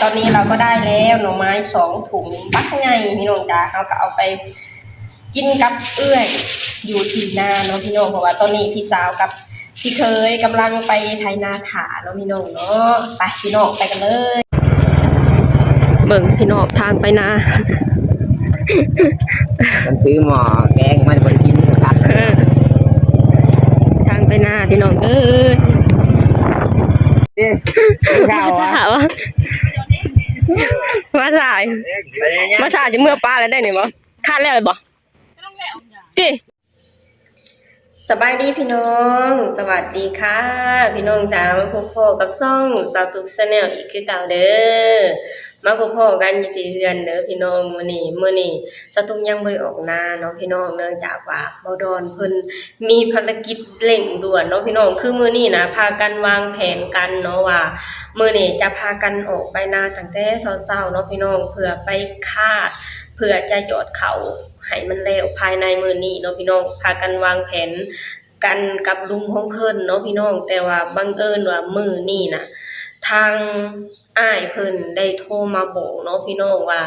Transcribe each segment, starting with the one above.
ຕອນນີ້ເຮົາກໍໄດ້ແລ້ວໜໍ່ໄມ້ສອງຖົງບັກໃຫຍ່ພີ່ນ້ອງຈ໋າ, ເຮົາກໍເອົາໄປກິນກັບເອື້ອຍຢູ່ທີ່ນາເນາະພີ່ນ້ອງ, ເພາະວ່າຕອນນີ້ພີ່ສາວກັບພີ່ເຂີຍກຳລັງໄປໄຖນາຖ້າເນາະພີ່ນ້ອງເນາະ. ໄປພີ່ນ້ອງ ໄປກັນເລີຍ. ເບິ່ງພີ່ນ້ອງ ທາງໄປນາ ມັນຖືໝໍ້ແກງ ມັນບໍ່ໄດ້ກິນ ເອີ ທາງໄປນາພີ່ນ້ອງເອີຍ. ເອີ ມາຊ້າວະ ມາສາຍ ມາສາຍ ຈະເມືອປ່າແລ້ວໄດ໋ນີ້ບໍ? ຄາດແລ້ວແລ້ວບໍ? ຕິ ສະບາຍດີພີ່ນ້ອງ ສະຫວັດດີຄ່ະພີ່ນ້ອງຈ໋າ, ມາພົບພໍ້ກັບຊ່ອງສາວຕຸກ Channel ອີກຄືເກົ່າເດີ. ມາພົບພໍ້ກັນຢູ່ທີ່ເຮືອນເດີພີ່ນ້ອງ. ມື້ນີ້ ມື້ນີ້ສາວຕຸກຍັງບໍ່ໄດ້ອອກນາເນາະພີ່ນ້ອງ, ເນື່ອງຈາກວ່າບ່າວດອນເພິ່ນມີພາລະກິດເລັ່ງດ່ວນເນາະພີ່ນ້ອງ. ຄືມື້ນີ້ນະ ພາກັນວາງແຜນກັນເນາະວ່າ ມື້ນີ້ຈະພາກັນອອກໄປນາຕັ້ງແຕ່ເຊົ້າໆເນາະພີ່ນ້ອງ, ເພື່ອໄປຄາດ ເພື່ອຈະຢອດເຂົ້າໃຫ້ມັນແລ້ວພາຍໃນມື້ນີ້ເນາະພີ່ນ້ອງ. ພາກັນວາງແຜນກັນກັບລຸງຂອງເພິ່ນເນາະພີ່ນ້ອງ, ແຕ່ວ່າບັງເອີນວ່າມື້ນີ້ນະ ທາງອ້າຍເພິ່ນໄດ້ໂທມາບອກເນາະພີ່ນ້ອງວ່າ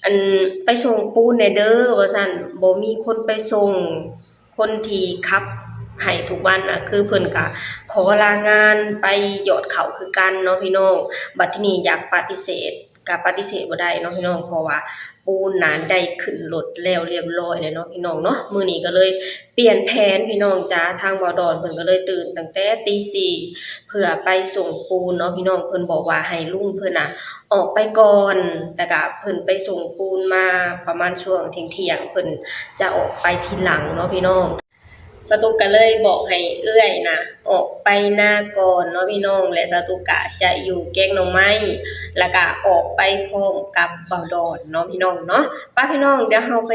ອັນ ໄປສົ່ງປູນແດ່ເດີວ່າຊັ້ນ, ບໍ່ມີຄົນໄປສົ່ງ. ຄົນທີ່ຂັບໃຫ້ທຸກວັນນະ ຄືເພິ່ນກະຂໍລາງານໄປຢອດເຂົ້າຄືກັນເນາະພີ່ນ້ອງ. ບັດທີນີ້ຢາກປະຕິເສດ ກະປະຕິເສດບໍ່ໄດ້ເນາະພີ່ນ້ອງ, ເພາະວ່າປູນນະໄດ້ຂຶ້ນລົດແລ້ວລຽບຮ້ອຍແລ້ວເນາະພີ່ນ້ອງເນາະ. ມື້ນີ້ກໍເລີຍປ່ຽນແຜນພີ່ນ້ອງຈ໋າ, ທາງບ່າວດອນເພິ່ນກໍເລີຍຕື່ນຕັ້ງແຕ່ຕີສີ່ ເພື່ອໄປສົ່ງປູນເນາະພີ່ນ້ອງ. ເພິ່ນບອກວ່າໃຫ້ລຸງເພິ່ນນະອອກໄປກ່ອນ, ແລ້ວກະເພິ່ນໄປສົ່ງປູນມາປະມານຊ່ວງທ່ຽງໆ ເພິ່ນຈະອອກໄປທີຫຼັງເນາະພີ່ນ້ອງ. ສາວຕຸກກະເລີຍບອກໃຫ້ເອື້ອຍນະອອກໄປນາກ່ອນເນາະພີ່ນ້ອງ, ແລະ ສາວຕຸກກະຈະຢູ່ແກງໜໍ່ໄມ້ ແລ້ວກະອອກໄປພ້ອມກັບບ່າວດອນເນາະພີ່ນ້ອງເນາະ. ໄປພີ່ນ້ອງ ດຽວເຮົາໄປ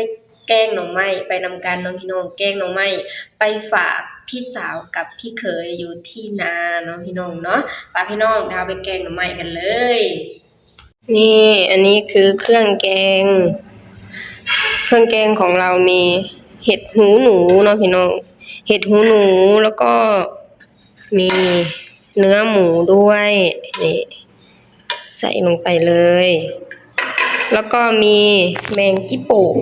ແກງໜໍ່ໄມ້ໄປນຳກັນເນາະພີ່ນ້ອງ, ແກງໜໍ່ໄມ້ໄປຝາກພີ່ສາວກັບພີ່ເຂີຍຢູ່ທີ່ນາເນາະພີ່ນ້ອງເນາະ. ໄປພີ່ນ້ອງ ດຽວເຮົາໄປແກງໜໍ່ໄມ້ກັນເລີຍ. ນີ້ ອັນນີ້ຄືເຄື່ອງແກງ, ເຄື່ອງແກງຂອງເຮົາມີເຫັດຫູໜູເນາະພີ່ນ້ອງ, ເຫັດຫູໜູ ແລ້ວກໍມີເນື້ອໝູດ້ວຍ ນີ້ ໃສ່ລົງໄປເລີຍ, ແລ້ວກໍມີແມງຈີ່ໂປມ,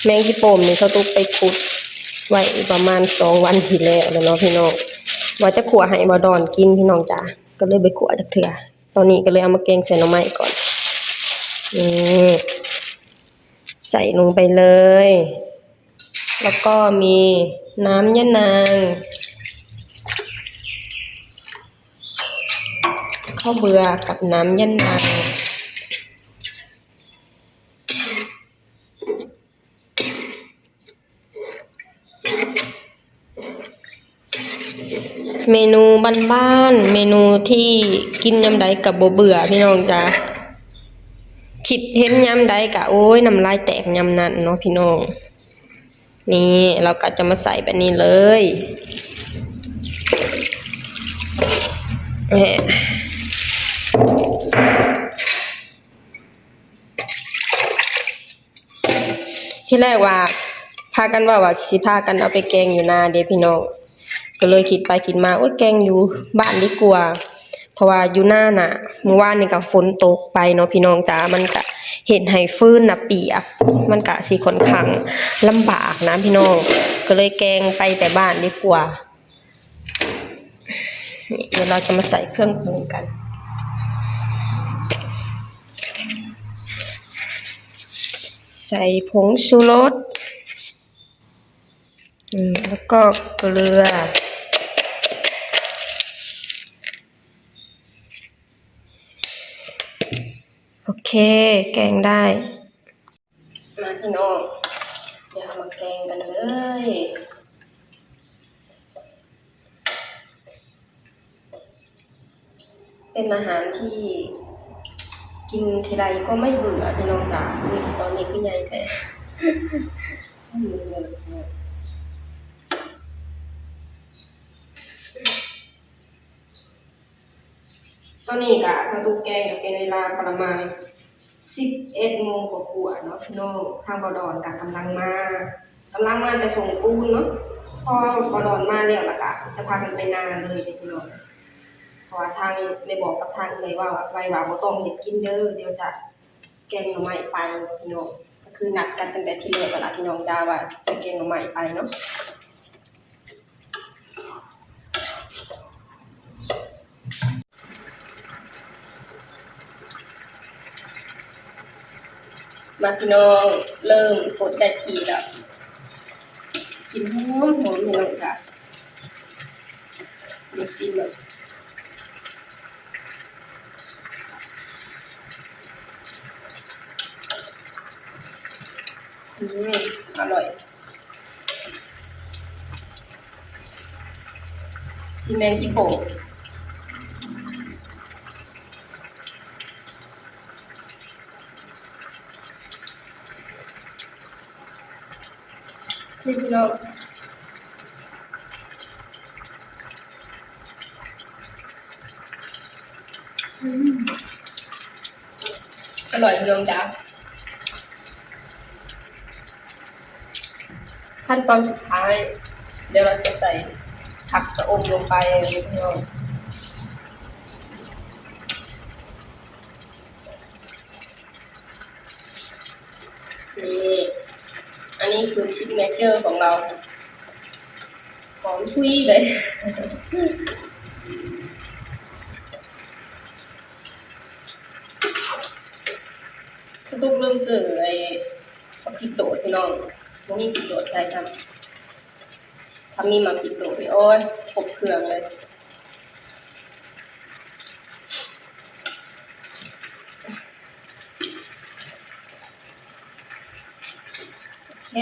ແມງຈີ່ໂປມນີ້ ສາວຕຸກໄປຂຸດໄວ້ປະມານສອງວັນທີ່ແລ້ວແລ້ວເນາະພີ່ນ້ອງ, ວ່າຈະຂົ້ວໃຫ້ບ່າວດອນກິນພີ່ນ້ອງຈ໋າ, ກໍເລີຍບໍ່ໄດ້ຂົ້ວຈັກເທື່ອ. ຕອນນີ້ກໍເລີຍເອົາມາແກງໃສ່ໜໍ່ໄມ້ກ່ອນ. ນີ້ ໃສ່ລົງໄປເລີຍ, ແລ້ວກໍມີນ້ຳຍານາງ, ເຂົ້າເບືອກັບນ້ຳຍານາງ. ເມນູບ້ານໆ ເມນູທີ່ກິນຍາມໃດກໍບໍ່ເບື່ອພີ່ນ້ອງຈ໋າ, ຄິດເຫັນຍາມໃດກໍ ໂອ້ຍ ນ້ຳລາຍແຕກຍາມນັ້ນເນາະພີ່ນ້ອງ. ນີ້ ເຮົາກໍຈະມາໃສ່ແບບນີ້ເລີຍ. ແໝ ທີແລກວ່າພາກັນເວົ້າວ່າຊິພາກັນເອົາໄປແກງຢູ່ນາເດ້ພີ່ນ້ອງ, ກໍເລີຍຄິດໄປຄິດມາ ໂອ້ຍ ແກງຢູ່ບ້ານດີກວ່າ, ເພາະວ່າຢູ່ນານະ ມື້ວານນີ້ກໍຝົນຕົກໄປເນາະພີ່ນ້ອງຈ໋າ, ມັນກະເຮັດໃຫ້ຟືນນະປຽກ, ມັນກະຊິຂ້ອນຂ້າງລຳບາກນະພີ່ນ້ອງ, ກໍເລີຍແກງໄປແຕ່ບ້ານດີກວ່າ. ນີ້ ດຽວເຮົາຈະມາໃສ່ເຄື່ອງປຸງກັນ. ໃສ່ຜົງຊູລົດ ອືມ ແລ້ວກໍເກືອ. ໂອເຄ ແກງໄດ້. ມາພີ່ນ້ອງ ດຽວເຮົາມາແກງກັນເລີຍ. ເປັນອາຫານທີ່ກິນທີໃດກໍໄມ່ເບື່ອ ພີ່ນ້ອງຈ໋າ. ອືມ ຕອນນີ້ຄືໃຫຍ່ແທ້. ຕອນນີ້ກະສາວຕຸກແກງກະເປັນເວລາປະມານສິບເອັດໂມງກວ່າໆເນາະພີ່ນ້ອງ, ທາງບ່າວດອນກະກຳລັງມາ, ກຳລັງມາແຕ່ສົ່ງປູນເນາະ. ພໍບ່າວດອນມາແລ້ວລະກະຈະພາກັນໄປນາເລີຍເດ້ພີ່ນ້ອງ. ເພາະວ່າທາງແມ່ບອກກັບທາງເອື້ອຍວ່າ ໄວ້ວ່າບໍ່ຕ້ອງເຮັດກິນເດີ ດຽວຈະແກງໜໍ່ໄມ້ໄປເນາະ ພີ່ນ້ອງ. ກໍຄືນັດກັນຕັ້ງແຕ່ທີແລກແລ້ວລະ ພີ່ນ້ອງຈ໋າ ວ່າຈະແກງໜໍ່ໄມ້ໄປເນາະ. ມາພີ່ນ້ອງ ເລີ່ມຟົດໄດ້ທີ່ແລ້ວ ກິ່ນຫອມໆ ພີ່ນ້ອງຈ໋າ. ເບິ່ງຊີມເບິ່ງ ອືມ ອະລ່ອຍ. ຊິແມ່ນທີ່ໂປ້ງ ນີ້ພີ່ນ້ອງ. ອືມ ອະລ່ອຍພີ່ນ້ອງຈ໋າ. ຂັ້ນຕອນສຸດທ້າຍ ດຽວເຮົາຈະໃສ່ຜັກຊະອົມລົງໄປເລີຍພີ່ນ້ອງ. ນີ້ ອັນນີ້ຄືຊິກເນເຈີຂອງລາວ ຫອມທຸຍເລີຍ. ສະຕຸກລືມຊື້ໄອ້ ບັກພິກໂຕດພີ່ນ້ອງ ບໍ່ມີພິກໂຕດໃສ່ຊ້ຳ. ຖ້າມີໝາກພິກໂຕດນີ້ ໂອ້ຍ ຄົບເຄື່ອງເລີຍ. ໂອເຄ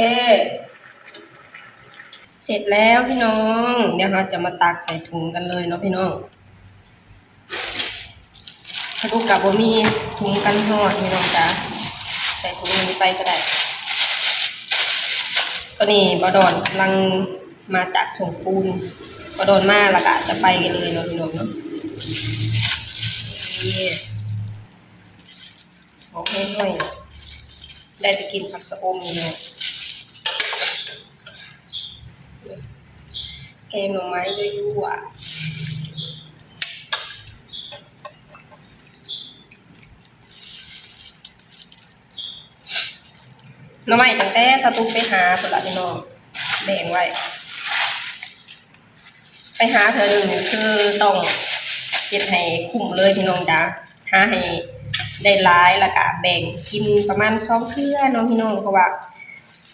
ເສັດແລ້ວພີ່ນ້ອງ. ດຽວເຮົາຈະມາຕັກໃສ່ຖົງກັນເລີຍເນາະພີ່ນ້ອງ. ສະຕຸກກະບໍ່ມີຖົງກັນຮ້ອນພີ່ນ້ອງຈ໋າ ໃສ່ຖົງນີ້ໄປກໍໄດ້. ຕອນນີ້ບ່າວດອນກຳລັງມາຈາກສົ່ງປູນ ບ່າວດອນມາແລ້ວກະຈະໄປກັນເລີຍເນາະພີ່ນ້ອງເນາະ. ນີ້ ຫອມຫ່ວຍໆ ໄດ້ແຕ່ກິ່ນຜັກຊະອົມນີ້ແຫຼະ. ແກງໜໍ່ໄມ້ຍົວໆ. ໜໍ່ໄມ້ຕັ້ງແຕ່ສາວຕຸກໄປຫາພຸ້ນລະພີ່ນ້ອງ ແບ່ງໄວ້. ໄປຫາເທື່ອໜຶ່ງນີ້ຄືຕ້ອງເຮັດໃຫ້ຄຸ້ມເລີຍພີ່ນ້ອງຈ໋າ ຫາໃຫ້ໄດ້ຫຼາຍ ແລ້ວກະແບ່ງກິນປະມານສອງເທື່ອເນາະພີ່ນ້ອງ. ເພາະວ່າ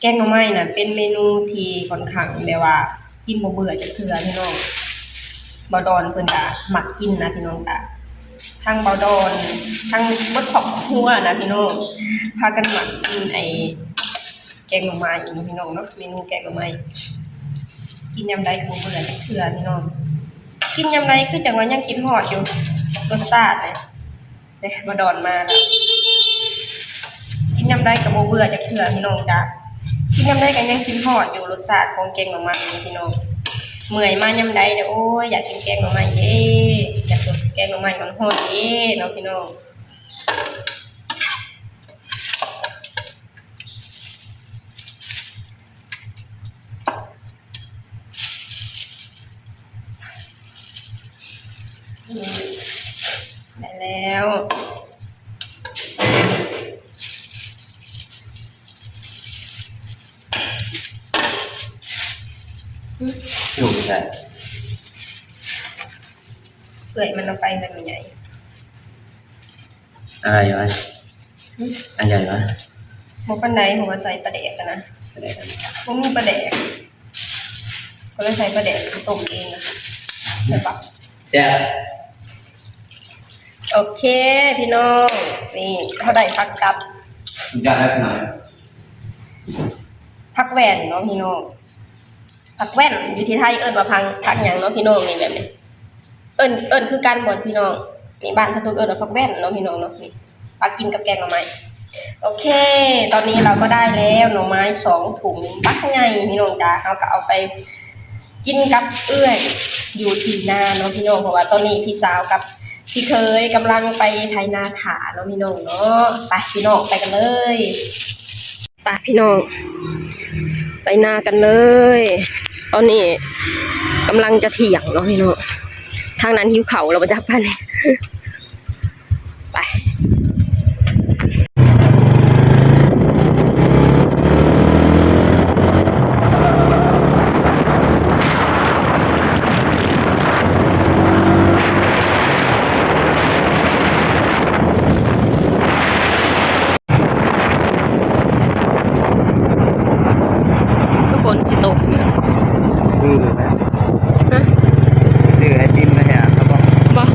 ແກງໜໍ່ໄມ້ນະເປັນເມນູທີ່ຂ້ອນຂ້າງແບບວ່າກິນບໍ່ເບື່ອຈັກເທື່ອພີ່ນ້ອງ. ບ່າວດອນເພິ່ນກະມັກກິນນະພີ່ນ້ອງ ກະທັງບ່າວດອນ ທັງເບິດຄອບຄົວນະພີ່ນ້ອງ ພາກັນມັກກິນໄອ້ ແກງໜໍ່ໄມ້ພີ່ນ້ອງເນາະ ເມນູແກງໜໍ່ໄມ້ ກິນຍາມໃດກໍບໍ່ເບື່ອຈັກເທື່ອພີ່ນ້ອງ. ກິນຍາມໃດຄືຈັ່ງວ່າຍັງຄິດຮອດຢູ່ ລົດຊາດນີ້ ເດ້ ມາດອນມາແລ້ວ ກິນຍາມໃດກໍບໍ່ເບື່ອຈັກເທື່ອພີ່ນ້ອງຈ້າ. ກິນຍາມໃດກໍຍັງຄິດຮອດຢູ່ ລົດຊາດຂອງແກງໜໍ່ໄມ້ນີ້ພີ່ນ້ອງ. ເມື່ອຍມາຍາມໃດເດ້ ໂອ້ຍ ຢາກກິນແກງໜໍ່ໄມ້ເດ້ ຢາກກິນແກງໜໍ່ໄມ້ຮ້ອນໆເດ້ເນາະພີ່ນ້ອງ. ໄດ້ແລ້ວ ຢູ່ໃສ ເອື້ອຍມັນເອົາໄປເຮືອນແມ່ໃຫຍ່. ອາຍວະ ຫຶ ອາຍໃຫຍ່ວະ ບໍ່ປານໃດ ເພາະວ່າໃສ່ປາແດກຫັ້ນນະ ປາແດກ ບໍ່ມີປາແດກ ກໍເລີຍໃສ່ປາແດກຕົ້ມເອງນະ ແຊບປະ ແຊບ. ໂອເຄພີ່ນ້ອງ ນີ້ເຮົາໄດ້ຜັກກັບ ຢາກໄດ້ຂະໜາດ ຜັກແວ່ນເນາະພີ່ນ້ອງ. ຜັກແວ່ນ ຢູ່ທີ່ໄທເອີ້ນວ່າຜັກ ຜັກຫຍັງເນາະພີ່ນ້ອງ ນີ້ແບບນີ້ ເອີ້ນ ເອີ້ນຄືກັນບໍ່ພີ່ນ້ອງ? ນີ້ບ້ານສາວຕຸກເອີ້ນວ່າຜັກແວ່ນເນາະພີ່ນ້ອງເນາະ. ນີ້ ປາກິນກັບແກງໜໍ່ໄມ້. ໂອເຄ ຕອນນີ້ເຮົາກໍໄດ້ແລ້ວ ໜໍ່ໄມ້ສອງຖົງບັກໃຫຍ່ພີ່ນ້ອງຈ້າ. ເຮົາກໍເອົາໄປກິນກັບເອື້ອຍຢູ່ທີ່ນາເນາະພີ່ນ້ອງ ເພາະວ່າຕອນນີ້ພີ່ສາວກັບພີ່ເຂີຍກຳລັງໄປໄຖນາຖ້າເນາະພີ່ນ້ອງເນາະ. ໄປພີ່ນ້ອງ ໄປກັນເລີຍ. ໄປພີ່ນ້ອງ ໄປນາກັນເລີຍ. ຕອນນີ້ກຳລັງຈະທ່ຽງເນາະພີ່ນ້ອງ. ທາງນັ້ນຫິວເຂົ້າແລ້ວບໍ່ຈັກປານນີ້. ໄປ ຄືຝົນຊິຕົກເນາະ. ຄືນະ ຮະ? ຊື້ໄອຕິມມາໃຫ້ອາເຂົາບໍ່? ບໍ່.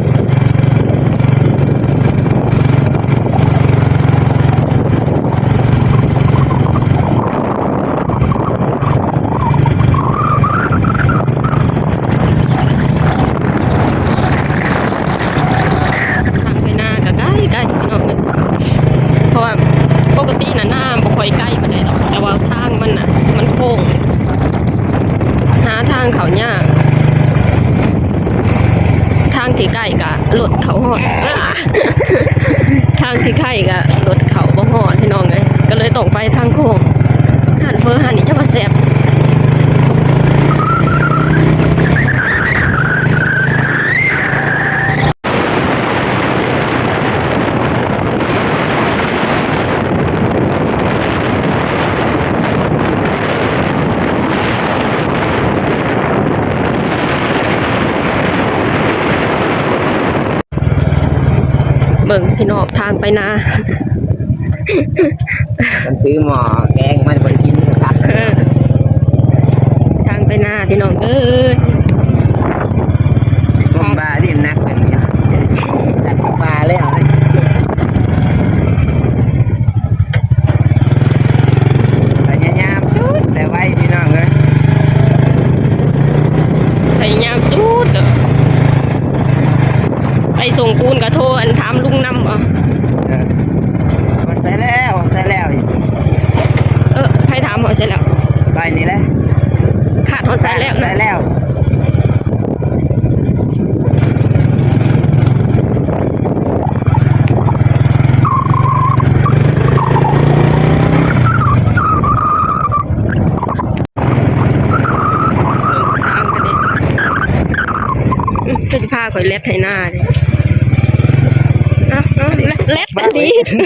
ທາງໄປນາກໍໄກໆ ພີ່ນ້ອງເອີຍ ເພາະວ່າປົກກະຕິນະ ນາບໍ່ຄ່ອຍໄກປານໃດດອກ ແຕ່ວ່າທາງມັນນະ ມັນໂຄ້ງ ຫາທາງເຂົ້າຍາກ. ທາງທີ່ໃກ້ກະລົດເຂົ້າຮອດ ທາງທີ່ໃກ້ກະລົດເຂົ້າບໍ່ຮອດ ພີ່ນ້ອງເອີຍ ກໍເລີຍຕ້ອງໄປທາງໂຄ້ງ. ຮ້ານເຝີຮ້ານນີ້ຈັກວ່າແຊບ. ເບິ່ງພີ່ນ້ອງ ທາງໄປນາ ມັນຖືໝໍ້ແກງ ມັນບໍ່ໄດ້ກິນ ເອີ ທາງໄປນາພີ່ນ້ອງເອີຍ. ກົ້ມບ່ານີ້ໜັກແບບນີ້ ສັດປ່າແລ້ວ ພະຍາຍາມສຸດແຕ່ໄວ ພີ່ນ້ອງເອີຍ ພະຍາຍາມສຸດເດີ. ໄປສົ່ງປູນກໍໂທ ອັນ ຖາມລຸງນຳບໍ? ເອີ ຮອດໃສແລ້ວ ຮອດໃສແລ້ວ. ເອີ ໃຜຖາມ ຮອດໃສແລ້ວ? ໄປນີ້ແຫຼະ ຄາດຮອດໃສແລ້ວ ຮອດໃສແລ້ວ. ທາງກໍໄດ້ ອືມ ເພິ່ນຊິພາຂ້ອຍແລ່ນໄຖນາເດ້. ເອົາ ເອົາ ແລ່ນ ແລ່ນອີ່ຫຼີ.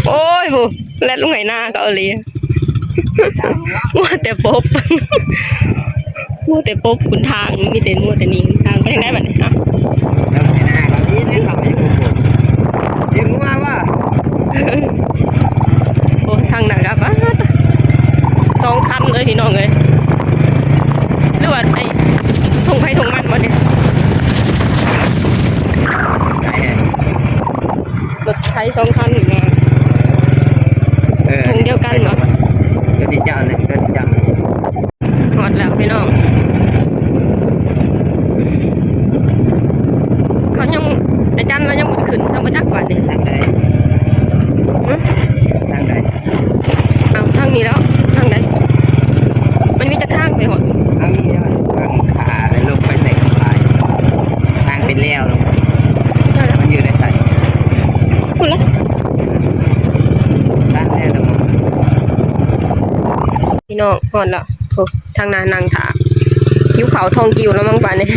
ໂອ້ຍ ໂຫ ແລ່ນລົງໄຖນາກໍເອົາເລີຍ. ມົວແຕ່ປົບ ມົວແຕ່ປົບຫົນທາງ ມີແຕ່ມົວແຕ່ໜີຫົນທາງ. ໄປທາງໃດບັດນີ້? ເອົ້າ ໄປນາເຂົາດີເດ້ ເຂົາຢູ່ພຸ້ນ ລ້ຽງງົວບໍ່? ໂອ້ ທາງໜ້າກໍປາດ ສອງຄັນເລີຍພີ່ນ້ອງເອີຍ. ຫຼືວ່າໄປທົ່ງໃຜທົ່ງມັນບໍ່ນີ້? ລົດໄຖສອງຄັນນີ້ ເອີ ທົ່ງດຽວກັນບໍ່? ໂຕນີ້ເຈົ້າໜຶ່ງ ໂຕນີ້ເຈົ້າໜຶ່ງ. ຮອດແລ້ວພີ່ນ້ອງ ເຂົາຍັງ ອາຈານວ່າຍັງບໍ່ໄດ້ຂຶ້ນ ຈັ່ງບໍ່ຈັກບາດນີ້. ທາງໃດ? ຫຶ? ທາງໃດ? ເອົາ ທາງນີ້ແລ້ວ ທາງໃດ? ມັນມີຈັກທາງໄປຮອດ? ທາງນີ້ແຫຼະ ທາງຂາລົງໄປໃສ່ກຳປາຍ ທາງເປັນແລວລົງໄປ ມັນຢູ່ໃນໃສ? ພຸ້ນລະ ທາງແລວລົງ. ພີ່ນ້ອງ ຮອດແລ້ວ ໂອ້ ທາງໜ້ານັ່ງຖ້າ ຫິວເຂົ້າທ້ອງກິວແລ້ວມັ້ງປານນີ້.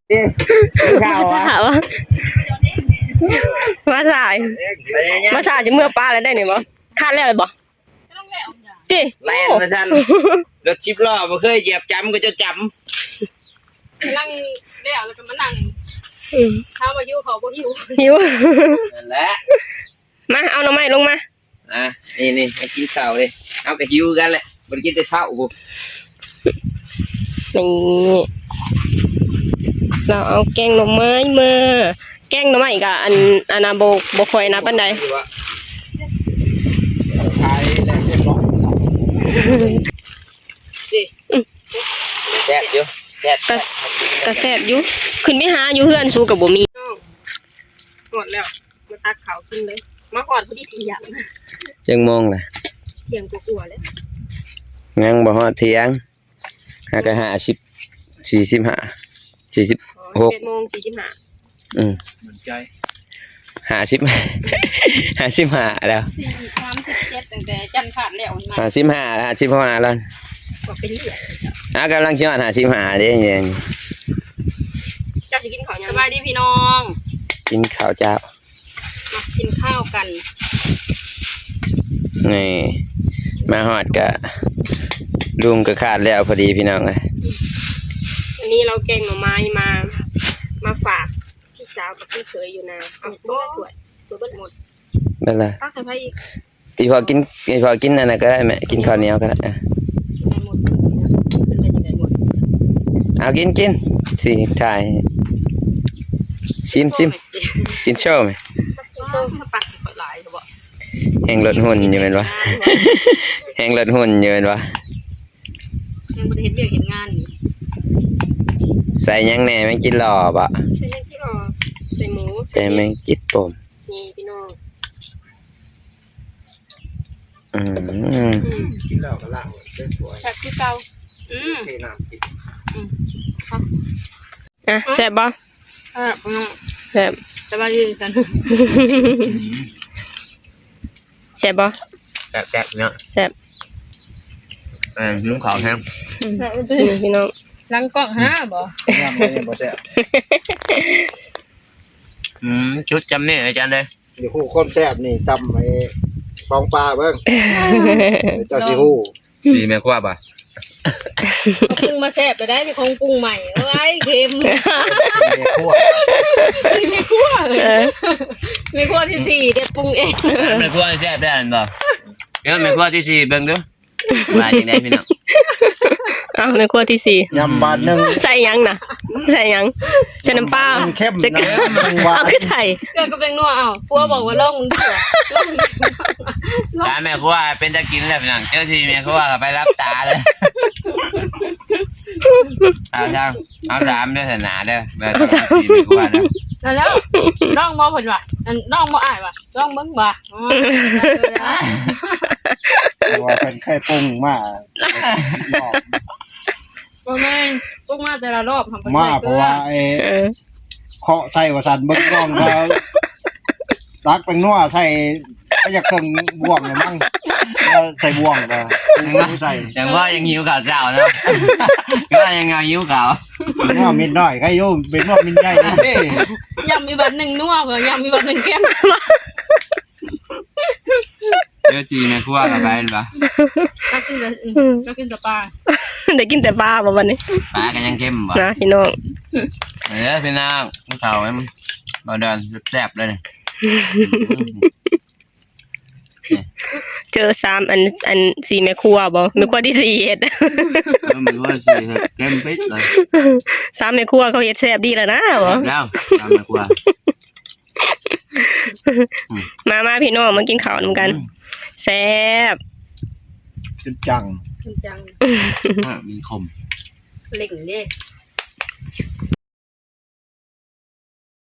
ເດ້ ມາຊ້າວະ ມາຊ້າ ມາຊ້າຈະເມືອປ່າແລ້ວໄດ໋ນີ້ບໍ? ຄາດແລ້ວບໍ? ຕິ ແລ່ນວ່າຊັ້ນ ລົດສິບລໍ້ບໍ່ເຄີຍຢຽບຈຳ ກໍຈະຈຳ ກຳລັງແລ້ວ ແລ້ວກໍມານັ່ງ ອືມ ຖາມວ່າຫິວເຂົ້າບໍ່? ຫິວ ຫິວ ນັ້ນແຫຼະ ມາ ເອົາໜໍ່ໄມ້ລົງມາ. ອ່ະ ນີ້ໆ ມາກິນເຂົ້າເດ້ ເຮົາກໍຫິວຄືກັນແຫຼະ ບໍ່ໄດ້ກິນແຕ່ເຊົ້າພຸ້ນ. ນີ້ ລາວເອົາແກງໜໍ່ໄມ້ມາ ແກງໜໍ່ໄມ້ກະ ອັນ ອັນນະ ບໍ່ ບໍ່ຄ່ອຍນະປານໃດ. ຂາຍແລ້ວຮຽບຮ້ອຍ ແຊບຢູ່ ແຊບ ກະ ກະແຊບຢູ່ ຂຶ້ນໄປຫາຢູ່ເຮືອນສູກະບໍ່ມີ. ຮອດແລ້ວ ມາຕັກເຂົ້າກິນເລີຍ ມາຮອດພໍດີທ່ຽງ. ຈັກໂມງລະ? ທ່ຽງກວ່າໆແລ້ວ ຍັງບໍ່ຮອດທ່ຽງ ຫາກະຫ້າສິບ ສີ່ສິບຫ້າ ສີ່ສິບຫົກ ໂມງສີ່ສິບຫ້າ. ອືມ ໝັ້ນໃຈ ຫ້າສິບ ຫ້າສິບຫ້າແລ້ວ ສີ່ ສາມສິບເຈັດ ຕັ້ງແຕ່ຈັນພາດແລ້ວມາ ຫ້າສິບຫ້າ ຫ້າສິບຫ້າແລ້ວ ກໍເປັນເລື່ອຍ ອ່າ ກຳລັງຊິຮອດຫ້າສິບຫ້າເດ້. ເຈົ້າຊິກິນເຂົ້າຫຍັງ? ສະບາຍດີພີ່ນ້ອງ ກິນເຂົ້າເຈົ້າ ມາກິນເຂົ້າກັນ ນີ້ ມາຮອດກະ ລຸງກະຄາດແລ້ວພໍດີພີ່ນ້ອງເອີຍ. ອັນນີ້ເຮົາແກງໜໍ່ໄມ້ມາ ມາຝາກພີ່ສາວກັບພີ່ເຂີຍຢູ່ນາ ເອົາ ບໍ່ ຖ້ວຍ ຖ້ວຍເບິດໝົດ ນັ້ນລະ ຕັກໃຫ້ໃຜອີກ? ອີພໍ່ກິນ ອີພໍ່ກິນອັນນັ້ນກໍໄດ້ແມ່ ກິນເຂົ້າໜຽວກໍໄດ້ ກິນໄດ້ໝົດ ເປັນໄປໄດ້ໝົດ ເອົາ ກິນ ກິນ ຊິຖ່າຍ ຊິມ ຊິມ ກິນໂຊແມ່ ກິນໂຊ ປາກຫຼາຍບໍ່ ແຮ່ງລົດຫຸ່ນຢູ່ແມ່ນບໍ່? ແຮ່ງລົດຫຸ່ນຢູ່ແມ່ນບໍ່? ຍັງບໍ່ໄດ້ເຮັດວຽກເຮັດງານນີ້ ໃສ່ຫຍັງແດ່ ແມງຈິດຫຼໍ່ບໍ່? ໃສ່ແມງຈິດຫຼໍ່ ໃສ່ໝູ ໃສ່ແມງຈິດປົ່ມ ນີ້ພີ່ນ້ອງ ອືມ ກິນແລ້ວກໍລ້າງເລີຍ ແຊບຄືເກົ່າ ອືມ ເທນ້ຳກິນ ອືມ ອ່ະ ແຊບບໍ່? ແຊບ ແຊບ ສະບາຍດີຊັ້ນ ແຊບບໍ່? ແຊບໆ ເນາະ ແຊບ ເອີ ຫິວເຂົ້າແຮງ ອືມ ພີ່ນ້ອງ ຫຼັງກ້ອງຫາບໍ່ ຍາມໃດຍັງບໍ່ແຊບ ອືມ ຈຸດຈຳເນີອາຈານເດີ ຢາກຮູ້ຄວາມແຊບນີ້ ຕຳໄອ້ປອງປາເບິ່ງ ເຈົ້າຊິຮູ້ ສີແມ່ຄົວບໍ່? ເອົາປຸງມາແຊບໄປໄດ້ ຂອງປຸງໃໝ່ ໂອ້ຍ ເຄັມ ສີແມ່ຄົວ ສີແມ່ຄົວ ເອີ ແມ່ຄົວທີສີ່ເດັດປຸງເອງ ແມ່ຄົວແຊບໄດ້ຫັ້ນບໍ່? ເອີ ແມ່ຄົວທີສີ່ເບິ່ງດູ ວ່າຈັ່ງໃດພີ່ນ້ອງ? ເອົ້າ ແມ່ຄົວທີສີ່ ຍຳບາດໜຶ່ງ ໃສ່ຫຍັງນະ? ໃສ່ຫຍັງ? ໃສ່ນ້ຳປາ ເຄັມ ໃສ່ ນະ ຫວານ ເອົາຄືໃສ່ ເກືອກັບແປ້ງນົວ ເອົາ ຜົວບອກວ່າລອງເບິ່ງດູ ລອງ ຖາມແມ່ຄົວເປັນຕາກິນແລ້ວພີ່ນ້ອງ ເຈົ້າທີ່ແມ່ຄົວໄປຫຼັບຕາເລີຍ ເອົາທາງ ເອົາຖາມເດີ ຖາມເດີ ແມ່ຄົວເດີ ແລ້ວ ລອງບໍ່ເພິ່ນວ່າ ອັນ ລອງບໍ່ອ້າຍວ່າ ລອງເບິ່ງວ່າ ເພາະວ່າເພິ່ນເຄີຍປຸງມາ ບໍ່ແມ່ນ ປຸງມາແຕ່ລະລອບ ມາ ເພາະວ່າໄອ້ ເອີ ເຄາະໃສ່ວ່າຊັ້ນ ເບິ່ງກ້ອງວ່າ ຕັກແປ້ງນົວໃສ່ ໄປຢາກເຄິ່ງບ່ວງລະມັງ ໃສ່ບ່ວງກໍໃສ່ ແຕ່ວ່າຍັງຫິວເຂົ້າເຊົ້າເນາະ ວ່າຍັງຫິວເຂົ້າ ເປັນນົວເມັດນ້ອຍໃຄຢູ່ ເປັນນົວເມັດໃຫຍ່ເດ້ ຍຳອີກບາດໜຶ່ງນົວ ຍຳອີກບາດໜຶ່ງເຄັມ ເຈົ້າຈີ່ແມ່ຄົວກໍໄປແມ່ນບໍ່? ຈັກກິນແຕ່ ອືມ ຈັກກິນແຕ່ປາ ໄດ້ກິນແຕ່ປາບໍ່ບັດນີ້? ປາກໍຍັງເຄັມບໍ່? ນະພີ່ນ້ອງ ເອີ ພີ່ນ້ອງ ກິນເຂົ້ານຳ ບໍ່ດອນແຊບໆເລີຍນີ້ ເຈີສາມອັນ ອັນສີ່ແມ່ຄົວບໍ່? ແມ່ຄົວທີສີ່ເຮັດ ເອີ ແມ່ຄົວທີສີ່ເຮັດເຄັມປິດເລີຍ ສາມແມ່ຄົວເຂົາເຮັດແຊບດີແລ້ວນະ ແຊບແລ້ວ ສາມແມ່ຄົວ ອືມ ມາ ມາ ພີ່ນ້ອງ ມາກິນເຂົ້ານຳກັນ ອືມ ແຊບ ຈົນຈັງ ຈົນຈັງ ອ່າ ມີຄົມ ເລັ່ງເດ້